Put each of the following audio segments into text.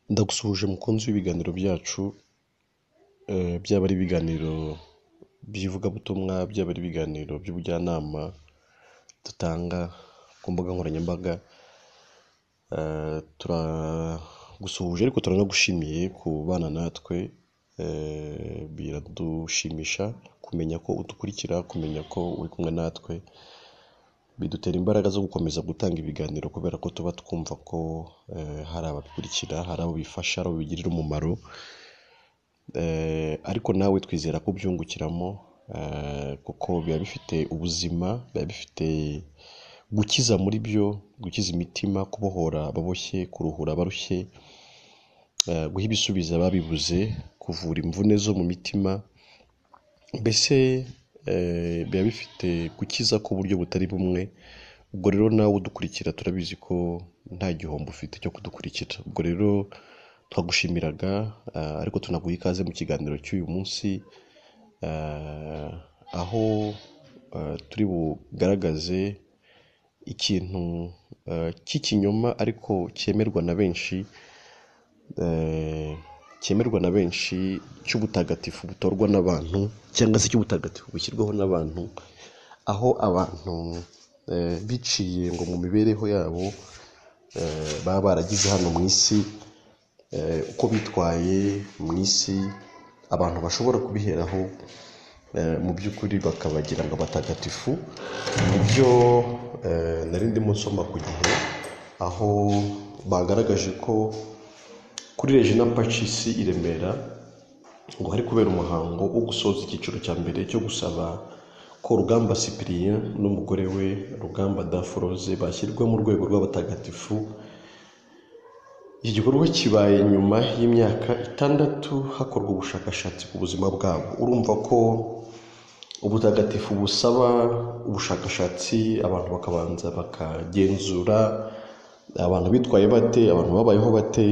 Ndagusuhuje mukunzi w'ibiganiro byacu, byaba ari ibiganiro by'ivugabutumwa, byaba ari ibiganiro by'ubujyanama dutanga ku mbuga nkoranyambaga, turagusuhuje ariko turanagushimiye kubana natwe, biradushimisha kumenya ko udukurikira, kumenya ko uri kumwe natwe, bidutera imbaraga zo gukomeza gutanga ibiganiro kubera ko tuba twumva ko hari ababikurikira, hari abo bifasha, hari abo bigirira umumaro, ariko nawe twizera ko ubyungukiramo kuko biba bifite ubuzima, biba bifite gukiza muri byo, gukiza imitima, kubohora ababoshye, kuruhura abarushye, guha ibisubizo ababibuze, kuvura imvune zo mu mitima, mbese biba bifite gukiza k'uburyo butari bumwe. Ubwo rero nawe udukurikira turabizi ko nta gihombo ufite cyo kudukurikira. Ubwo rero twagushimiraga, ariko tunaguha ikaze mu kiganiro cy'uyu munsi, aho turi bugaragaze ikintu cy'ikinyoma ariko cyemerwa na benshi, cyemerwa na benshi cy'ubutagatifu butorwa n'abantu cyangwa se cy'ubutagatifu bushyirwaho n'abantu, aho abantu biciye ngo mu mibereho yabo baba baragize hano mu isi, uko bitwaye mu isi, abantu bashobora kubiheraho mu by'ukuri bakabagira ngo abatagatifu. Ibyo nari ndimo nsoma ku Gihe, aho bagaragaje ko kuri Regina Pacis i Remera ngo hari kubera umuhango wo gusoza icyiciro cya mbere cyo gusaba ko Rugamba Cyprien n'umugore we Rugamba Daphrose bashyirwa mu rwego rw'abatagatifu. Iki gikorwa kibaye nyuma y'imyaka 6 hakorwa ubushakashatsi ku buzima bwabo. Urumva ko ubutagatifu busaba ubushakashatsi, abantu bakabanza bakagenzura abantu bitwaye bate, abantu babayeho bate,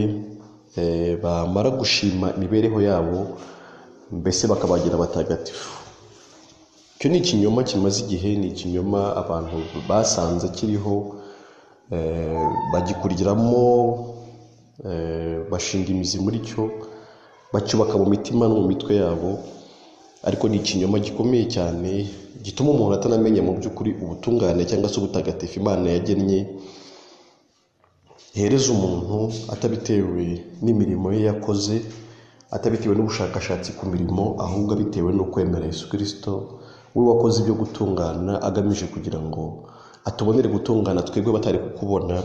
bamara gushima imibereho yabo, mbese bakabagira abatagatifu. Icyo ni ikinyoma kimaze igihe, ni ikinyoma abantu basanze kiriho, bagikuriramo, bashinga imizi muri cyo, bacyubaka mu mitima no mu mitwe yabo, ariko ni ikinyoma gikomeye cyane gituma umuntu atanamenya mu by'ukuri ubutungane cyangwa se ubutagatifu Imana yagennye ihereza umuntu, atabitewe n'imirimo ye yakoze, atabitewe n'ubushakashatsi ku mirimo, ahubwo abitewe no kwemera Yesu Kristo, we wakoze ibyo gutungana agamije kugira ngo atubonere gutungana twebwe batari kukubona.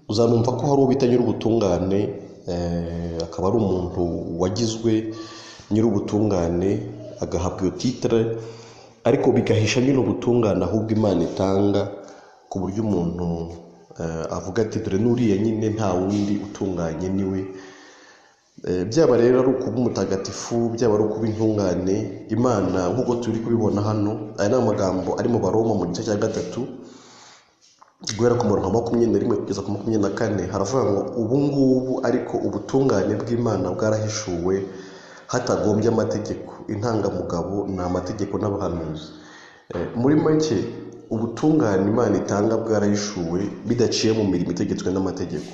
Uzanumva ko hari uwo bita nyir'ubutungane, akaba ari umuntu wagizwe nyir'ubutungane agahabwa iyo titre, ariko bigahisha nyine ubutungane ahubwo Imana itanga, ku buryo umuntu avuga ati dore n'uriya nyine nta wundi utunganye niwe. Byaba rero ari ukuba umutagatifu, byaba ari ukuba intungane, Imana nk'uko turi kubibona hano, aya ni amagambo ari mu Baroma mu gice cya 3 guhera ku murongo wa 21 kugeza ku 24, haravuga ngo ubu ngubu ariko ubutungane bw'Imana bwarahishuwe hatagombye amategeko, intangamugabo ni amategeko n'abahanuzi. Muri make ubutungane Imana itanga bwarahishuwe bidaciye mu mirimo itegetswe n'amategeko,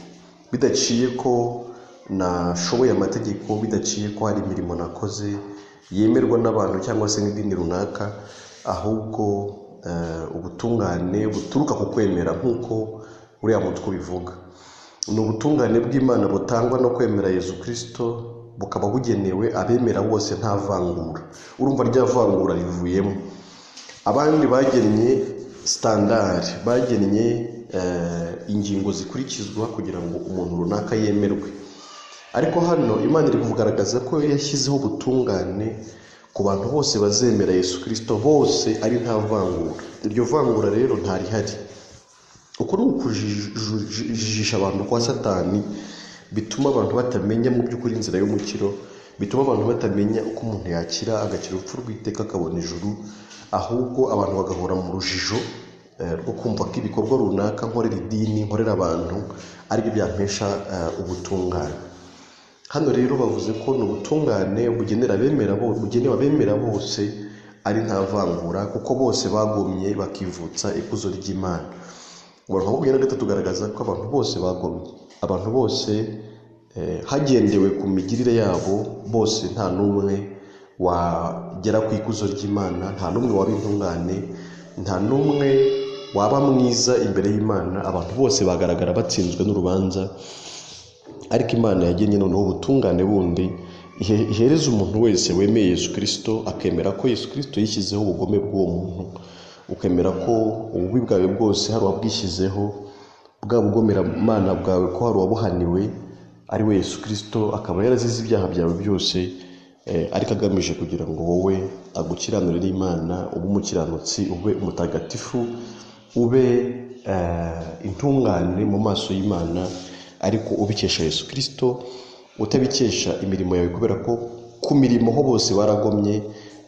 bidaciye ko nashoboye amategeko, bidaciye ko hari imirimo nakoze yemerwa n'abantu cyangwa se n'idini runaka, ahubwo ubutungane buturuka ku kwemera nk'uko uriya mutwe ubivuga. Ni ubutungane bw'Imana butangwa no kwemera Yesu Kristo, bukaba bugenewe abemera bose nta vangura. Urumva rya vangura rivuyemo. Abandi bagennye standard, bagennye ingingo zikurikizwa kugira ngo umuntu runaka yemerwe, ariko hano Imana iri kugaragaza ko yashyizeho ubutungane ku bantu bose bazemera Yesu Kristo, bose ari nta vangura. Iryo vangura rero ntarihari. Uko ni ukujijisha abantu kwa Satani, bituma abantu batamenya mu by'ukuri inzira y'umukiro, bituma abantu batamenya uko umuntu yakira agakira urupfu rw'iteka akabona ijuru, ahubwo abantu bagahora mu rujijo rwo kumva ko ibikorwa runaka nkorera idini, nkorera abantu, aribyo byampesha ubutungane. Hano rero bavuze ko ni ubutungane bugenera abemera bugenewe abemera bose ari nta vangura, kuko bose bagomye bakivutsa ikuzo ry'Imana. Umurongo wa 23 ugaragaza ko abantu bose bagomye, Abantu bose hagendewe ku migirire yabo, bose nta n'umwe wagera ku ikuzo ry'Imana, nta n'umwe waba intungane, nta n'umwe waba mwiza imbere y'Imana. Abantu bose bagaragara batsinzwe n'urubanza, ariko Imana yagennye noneho ubutungane bundi ihereza umuntu wese wemeye Yesu Kristo, akemera ko Yesu Kristo yishyizeho ubugome bw'uwo muntu, ukemera ko ububi bwawe bwose hari uwabwishyizeho, bwa bugomeramana bwawe ko hari uwabuhaniwe ari we Yesu Kristo, akaba yarazize ibyaha byawe byose, ariko agamije kugira ngo wowe agukiranure n'Imana, ube umukiranutsi, ube umutagatifu, ube intungane mu maso y'Imana, ariko ubikesha Yesu Kristo, utabikesha imirimo yawe, kubera ko ku mirimo ho bose baragomye.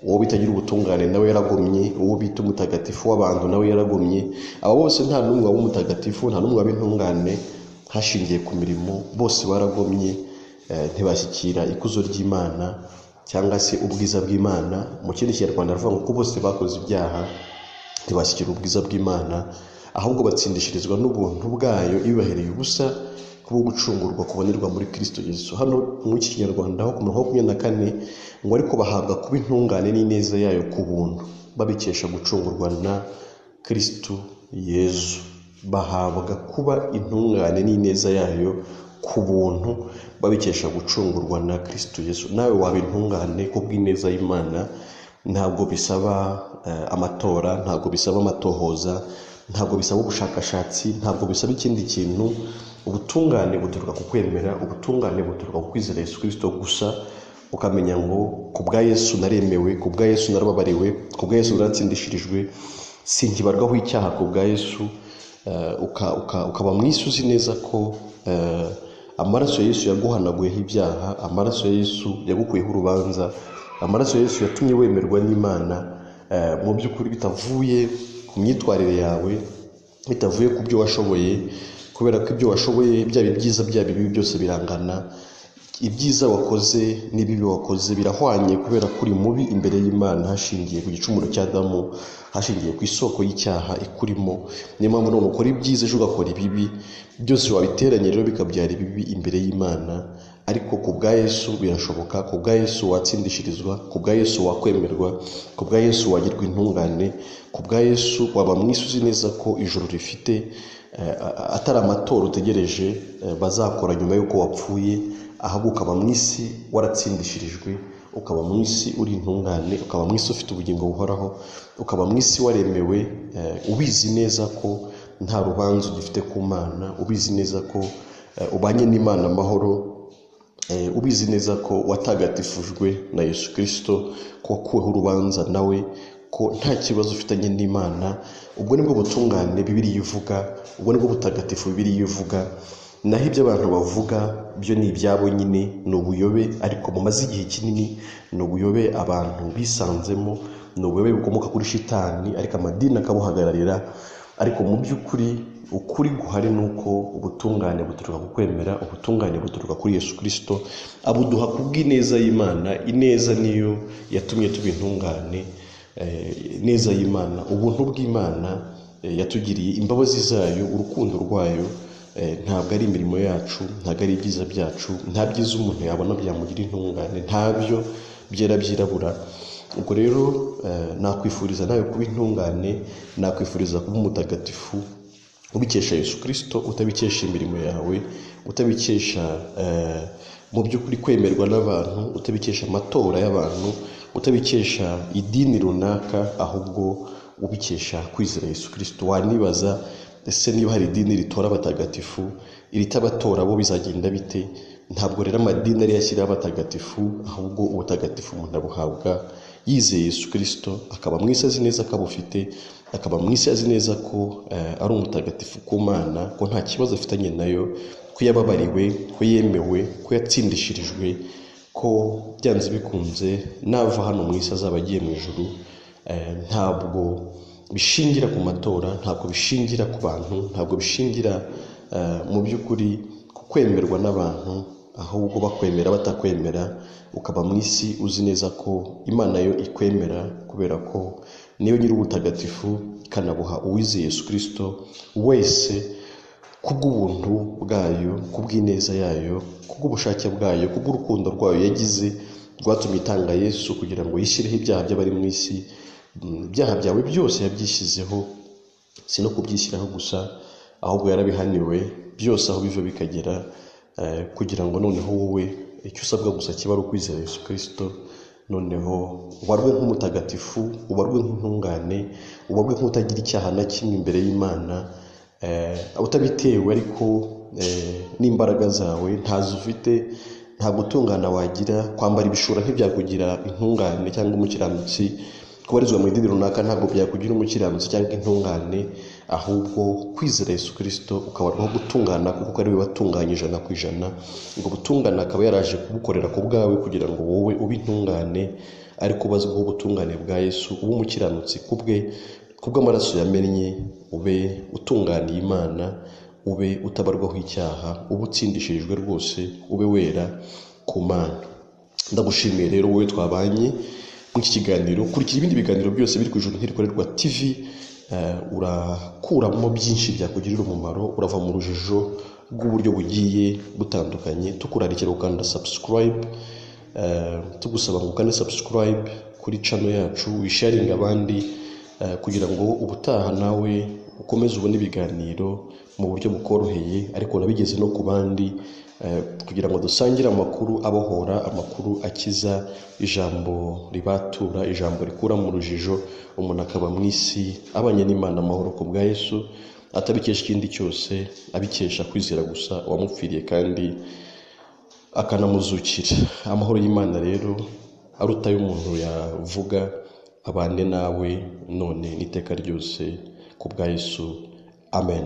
Uwo bita nyir'ubutungane nawe yaragomye, uwo bita umutagatifu w'abantu nawe yaragomye. Aba bose nta n'umwe waba umutagatifu, nta n'umwe waba intungane hashingiye ku mirimo, bose baragomye, ntibashyikira ikuzo ry'Imana cyangwa se ubwiza bw'Imana. Mu kindi kinyarwanda aravuga ngo ko bose bakoze ibyaha ntibashyikira ubwiza bw'Imana, ahubwo batsindishirizwa n'ubuntu bwayo ibibahereye ubusa, kubwo gucungurwa kubonerwa muri Kristo Yesu. Hano mu kinyarwanda ho ku murongo wa 24 ngo ariko bahabwa kuba intungane n'ineza yayo ku buntu, babikesha gucungurwa na Kristo Yesu. Bahabwa kuba intungane n'ineza yayo ku buntu, babikesha gucungurwa na Kristo Yesu. Nawe waba intungane ku bw'ineza y'Imana. Ntabwo bisaba amatora, ntabwo bisaba amatohoza, ntabwo bisaba ubushakashatsi, ntabwo bisaba ikindi kintu. Ubutungane buturuka ku kwemera, ubutungane buturuka ku kwizera Yesu Kristo gusa, ukamenya ngo ku bwa Yesu naremewe, ku bwa Yesu narababariwe, ku bwa Yesu naratsindishirijwe, sinkibarwaho icyaha ku bwa Yesu. Ukaba mu isi uzi neza ko amaraso ya Yesu yaguhanaguyeho ibyaha, amaraso ya Yesu yagukuyeho urubanza, amaraso ya Yesu yatumye wemerwa n'Imana. Mu by'ukuri bitavuye ku myitwarire yawe, bitavuye ku byo washoboye, kubera ko ibyo washoboye byaba ibyiza byaba ibibi byose birangana. Ibyiza wakoze n'ibibi wakoze birahwanye, kubera ko uri mubi imbere y'Imana hashingiye ku gicumuro cya Adamu, hashingiye ku isoko y'icyaha ikurimo. Niyo mpamvu none ukora ibyiza ejo ugakora ibibi, byose wabiteranye rero bikabyara ibibi imbere y'Imana. Ariko ku bwa Yesu birashoboka, ku bwa Yesu watsindishirizwa, ku bwa Yesu wakwemerwa, ku bwa Yesu wagirwa intungane, ku bwa Yesu waba mu isi uzi neza ko ijuru rifite, atari amatora utegereje bazakora nyuma y'uko wapfuye, ahubwo ukaba mu isi waratsindishirijwe, ukaba mu isi uri intungane, ukaba mu isi ufite ubugingo buhoraho, ukaba mu isi waremewe, ubizi neza ko nta rubanza ugifite ku Mana, ubizi neza ko ubanye n'Imana amahoro, ubizi neza ko watagatifujwe na Yesu Kristo, ko wakuweho urubanza nawe, ko nta kibazo ufitanye n'Imana. Ubwo nibwo butungane Bibiliya ivuga, ubwo nibwo butagatifu Bibiliya ivuga. Naho ibyo abantu bavuga byo ni ibyabo nyine, ni ubuyobe, ariko mumaze igihe kinini ni ubuyobe abantu bisanzemo, ni ubuyobe bukomoka kuri shitani, ariko amadini akabuhagararira. Ariko mu by'ukuri ukuri guhari ni uko ubutungane buturuka ku kwemera, ubutungane buturuka kuri Yesu Kristo, abuduha kubw'ineza y'Imana. Ineza niyo yatumye tuba intungane, ineza y'Imana, ubuntu bw'Imana yatugiriye, imbabazi zayo, urukundo rwayo, ntabwo ari imirimo yacu, ntabwo ari ibyiza byacu, nta byiza umuntu yabona byamugira intungane, ntabyo byera byirabura. Ubwo rero nakwifuriza nawe kuba intungane, nakwifuriza kuba umutagatifu ubikesha Yesu Kristo, utabikesha imirimo yawe, utabikesha mu by'ukuri kwemerwa n'abantu, utabikesha amatora y'abantu, utabikesha idini runaka, ahubwo ubikesha kwizera Yesu Kristo. Wanibaza ese niba hari idini ritora abatagatifu, iritabatora bo bizagenda bite? Ntabwo rero amadini ariyo ashyiraho abatagatifu, ahubwo ubutagatifu umuntu abuhabwa yizeye Yesu Kristo, akaba mu isi azi neza ko abufite, akaba mu isi azi neza ko ari umutagatifu ku Mana, ko nta kibazo afitanye nayo, ko yababariwe, ko yemewe, ko yatsindishirijwe, ko byanze bikunze nava hano mu isi azaba agiye mu ijuru. Ntabwo bishingira ku matora, ntabwo bishingira ku bantu, ntabwo bishingira mu by'ukuri ku kwemerwa n'abantu, ahubwo bakwemera batakwemera, ukaba mu isi uzi neza ko Imana yo ikwemera, kubera ko niyo nyir'ubutagatifu, ikanabuha uwizeye Yesu Kristo wese. Kubw'ubuntu bwayo, kubw'ineza yayo, kubw'ubushake bwayo, kubw'urukundo rwayo yagize rwatumye itanga Yesu kugira ngo yishyireho ibyaha by'abari mu isi. Ibyaha byawe byose yabyishyizeho, si no kubyishyiraho gusa, ahubwo yarabihaniwe byose aho biva bikagera, kugira ngo noneho wowe icyo usabwa gusa kiba ari ukwizera Yesu Kristo, noneho ubarwe nk'umutagatifu, ubarwe nk'intungane, ubarwe nk'utagira icyaha na kimwe imbere y'Imana, utabitewe ariko n'imbaraga zawe ntazo ufite, nta gutungana wagira. Kwambara ibishura ntibyakugira intungane cyangwa umukiranutsi, kubarizwa mu idini runaka ntabwo byakugira umukiranutsi cyangwa intungane, ahubwo kwizera Yesu Kristo ukabarwaho gutungana kuko ari we watunganye 100%. Ubwo butungane akaba yaraje kubukorera ku bwawe kugira ngo wowe ube intungane, ariko ubazweho ubutungane bwa Yesu, ube umukiranutsi kubwe, kubw'amaraso yamennye, ube utunganiye Imana, ube utabarwaho icyaha, ube utsindishirijwe rwose, ube wera ku Mana. Ndagushimiye rero wowe twabanye muri iki kiganiro. Kurikira ibindi biganiro byose biri ku Ijuru Ntirikorerwa TV, urakuramo byinshi byakugirira umumaro, urava mu rujijo rw'uburyo bugiye butandukanye. Tukurarikira gukanda subscribe, tugusaba ngo ukande subscribe kuri channel yacu, wisharinga abandi, kugira ngo ubutaha nawe ukomeze ubone ibiganiro mu buryo bukoroheye, ariko unabigeze no ku bandi, kugira ngo dusangire amakuru abohora, amakuru akiza, ijambo ribatura, ijambo rikura mu rujijo, umuntu akaba mu isi abanye n'Imana amahoro ku bwa Yesu, atabikesha ikindi cyose, abikesha kwizera gusa uwamupfiriye kandi akanamuzukira. Amahoro y'Imana rero aruta ay'umuntu yavuga, abane nawe none n'iteka ryose ku bwa Yesu. Amen.